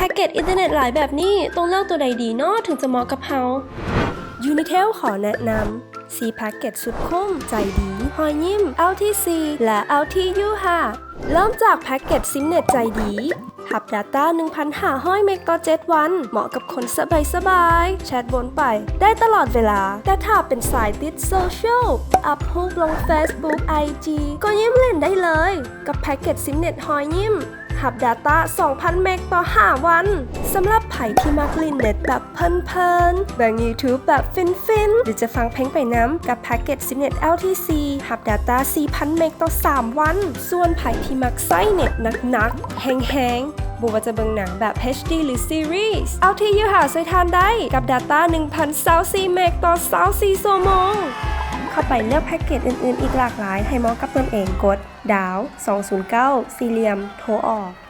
ແພັກເກັດອິນເຕີເນັດຫຼາຍແບບນີ້ ຕ້ອງເລືອກໂຕໃດດີເນາະ ເຖິງຈະເໝາະກັບເຮົາ? Unitel ຂໍແນະນຳ ສີ່ແພັກເກັດສຸດຄຸ້ມ, ໃຈດີ, ຮອຍຍິ້ມ, ແອລທີຊີ ແລະ ແອລທີຢູຫ້າ. ເລີ່ມຈາກແພັກເກັດຊິມເນັດໃຈດີ ຮັບ Data ໜຶ່ງພັນຫ້າຮ້ອຍເມັກຕໍ່ເຈັດວັນ ເໝາະກັບຄົນສະບາຍໆ ແຊັດວົນໄປໄດ້ຕະຫຼອດເວລາ, ແຕ່ຖ້າເປັນສາຍຕິດໂຊຊຽວ ອັບຮູບລົງ Facebook IG ກໍຍິ້ມຫຼິ້ນໄດ້ເລີຍ ກັບແພັກເກັດຊິມເນັດຮອຍຍິ້ມ ຮັບ Data ສອງພັນເມັກຕໍ່ຫ້າວັນ. ສຳລັບໃຜທີ່ມັກຫຼິ້ນເນັດແບບເພີນໆ, ເບິ່ງ YouTube ແບບຟິນໆ ຫຼື ຈະຟັງເພງໄປນຳ ກັບແພັກເກັດຊິມເນັດ ແອລທີຊີ ຮັບ Data ສີ່ພັນເມັກຕໍ່ສາມວັນ. ສ່ວນໃຜທີ່ມັກໃຊ້ເນັດໜັກໆ ແຮງໆ ບໍ່ວ່າຈະເບິ່ງໜັງແບບ ເອັດດີ ຫຼື ຊີຣີ ແອລທີຢູຫ້າຊ່ວຍທ່ານໄດ້ ກັບ Data ໜຶ່ງພັນຊາວສີ່ເມັກຕໍ່ຊາວສີ່ຊົ່ວໂມງ. ເຂົ້າໄປເລືອກແພັກເກັດອື່ນໆອີກຫຼາກຫຼາຍ ໃຫ້ເໝາະກັບຕົນເອງ, ກົດ ດາວ ສອງສູນເກົ້າ ສີ່ຫຼ່ຽມ ໂທອອກ.